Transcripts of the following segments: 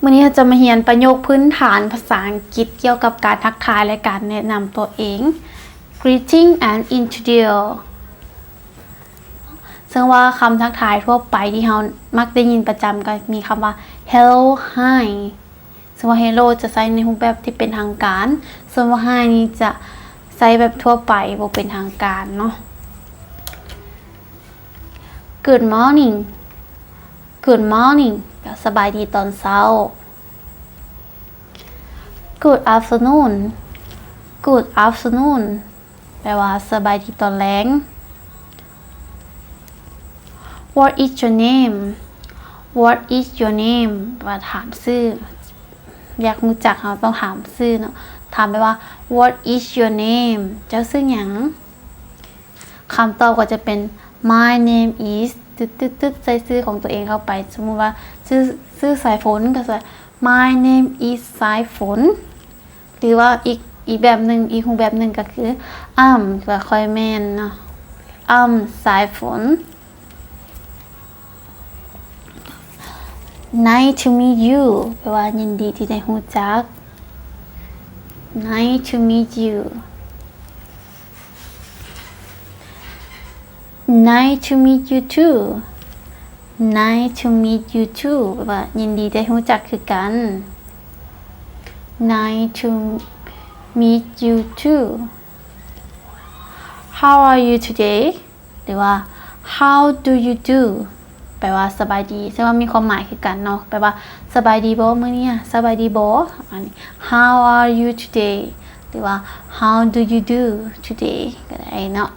ມື້ນີ້ເຮົາຈະມາຮຽນປະໂຫຍກພື້ນຖານພາສາອັງກິດກ່ຽວກັບການທັກທາຍ ແລະ ການແນະນຳຕົວເອງ. Greeting and introduce. ເຊິ່ງວ່າຄຳທັກທາຍທົ່ວໄປທີ່ເຮົາມັກໄດ້ຍິນປະຈຳກໍມີຄຳວ່າ Hello, Hi. ເຊິ່ງວ່າ Hello ຈະໃຊ້ໃນຮູບແບບທີ່ເປັນທາງການ, ສ່ວນວ່າ Hi ນີ້ຈະໃຊ້ແບບທົ່ວໄປ ບໍ່ເປັນທາງການເນາະ. Good morning. Good morning ກໍສະບາຍດີຕອນເຊົ້າ. Good afternoon. Good afternoon ແປວ່າສະບາຍດີຕອນແລງ. What is your name? What is your name? ແປວ່າຖາມຊື່. ຢາກຮູ້ຈັກ ເຮົາຕ້ອງຖາມຊື່ເນາະ. ຖາມໄປວ່າ What is your name? ເຈົ້າຊື່ຫຍັງ? ຄຳຕອບກໍຈະເປັນ My name is ຕຶດໆ ໃສ່ຊື່ຂອງຕົວເອງເຂົ້າໄປ. ສົມມຸດວ່າຊື່ ຊື່ສາຍຝົນ ກໍຈະ My name is ສາຍຝົນ. ຫຼືວ່າອີກ ອີກແບບໜຶ່ງ ອີກຮູບແບບໜຶ່ງກໍຄື I'm ກໍຄ່ອຍແມ່ນເນາະ I'm ສາຍຝົນ. Nice to meet you ແປວ່າຍິນດີທີ່ໄດ້ຮູ້ຈັກ. Nice to meet you. Nice to meet you too. Nice to meet you too ແປວ່າຍິນດີໄດ້ຮູ້ຈັກຄືກັນ. Nice to meet you too. How are you today? ຫຼືວ່າ How do you do? ແປວ່າສະບາຍດີ ເຊິ່ງວ່າມີຄວາມໝາຍຄືກັນເນາະ ແປວ່າສະບາຍດີບໍ່ມື້ນີ້? ສະບາຍດີບໍ່? ປະມານນີ້. How are you today? ຫຼືວ່າ How do you do today? ກໍໄດ້ເນາະ.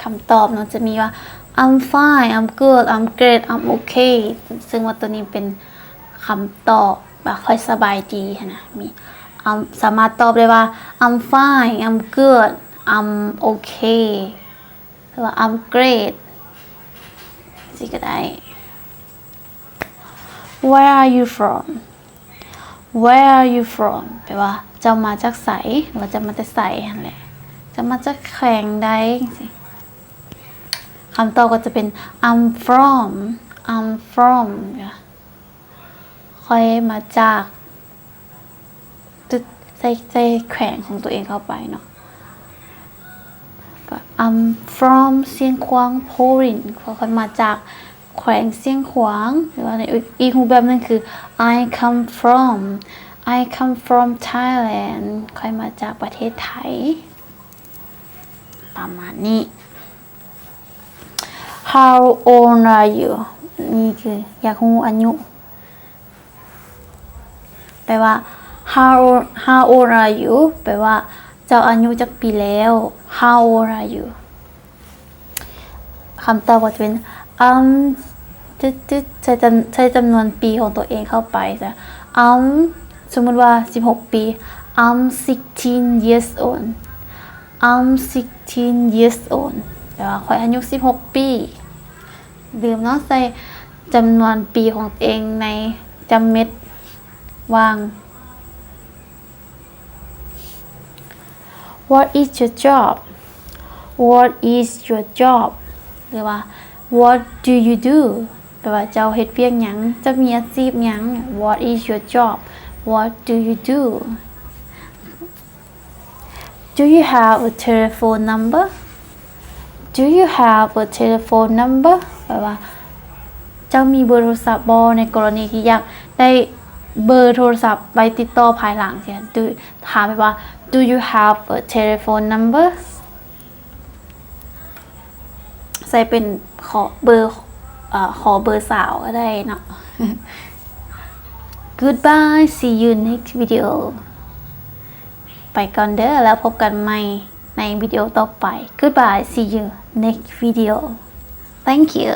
ຄຳຕອບເນາະ ຈະມີວ່າ I'm fine, I'm good, I'm great, I'm okay. ເຊິ່ງວ່າໂຕນີ້ເປັນຄຳຕອບວ່າຂ້ອຍສະບາຍດີຫັ້ນນະ ມີ I'm ສາມາດຕອບໄດ້ວ່າ I'm fine, I'm good, I'm okay ຫຼືວ່າ I'm great ຈັ່ງຊີ້ກໍໄດ້. Where are you from? Where are you from? ແປວ່າເຈົ້າມາຈາກໃສ ຫຼືວ່າເຈົ້າມາແຕ່ໃສຫັ້ນແຫຼະ. ເຈົ້າມາຈາກແຂວງໃດ ຈັ່ງຊີ້. ຄຳຕອບກໍຈະເປັນ I'm from, I'm from ຂ້ອຍມາຈາກ ຕຶດ ໃສ່ ໃສ່ແຂວງຂອງຕົວເອງເຂົ້າໄປເນາະ. ກໍ I'm from ຊຽງຂວາງ Province ຂ້ອຍມາຈາກແຂວງຊຽງຂວາງ. ຫຼືວ່າໃນອີກ ອີກຮູບແບບໜຶ່ງຄື I come from, I come from Thailand ຂ້ອຍມາຈາກປະເທດໄທ. ປະມານນີ້. How old are you? ນີ້ຄືຢາກຮູ້ອາຍຸ. ແປວ່າ How old, how old are you? ແປວ່າເຈົ້າອາຍຸຈັກປີແລ້ວ? How old are you? ຄຳຕອບກໍຈະເປັນ I'm ຕຶດໆ ໃສ່ຈຳ ໃສ່ຈຳນວນປີຂອງຕົວເອງເຂົ້າໄປຊະ. I'm ສົມມຸດວ່າສິບຫົກປີ I'm sixteen years old. I'm sixteen years old ແປວ່າຂ້ອຍອາຍຸສິບຫົກປີ. ລືມເນາະ ໃສ່ຈຳນວນປີຂອງຕົວເອງໃນຈຳເມັດວ່າງ. What is your job? What is your job? ຫຼືວ່າ What do you do? ແປວ່າເຈົ້າເຮັດວຽກຫຍັງ? ເຈົ້າມີອາຊີບຫຍັງ? What is your job? What do you do? Do you have a telephone number? Do you have a telephone number? ແປວ່າ ເຈົ້າມີເບີໂທລະສັບບໍ່? ໃນກໍລະນີທີ່ຢາກໄດ້ເບີໂທລະສັບໄວ້ຕິດຕໍ່ພາຍຫຼັງ Do ຖາມໄປວ່າ Do you have a telephone number? ໃສ່ເປັນຂໍເບີ ເອີ ຂໍເບີສາວກໍໄດ້ເນາະ. Goodbye, see you next video. ໄປກ່ອນເດີ ແລ້ວພົບກັນໃໝ່ໃນວິດີໂອຕໍ່ໄປ. Goodbye, see you next video. Thank you.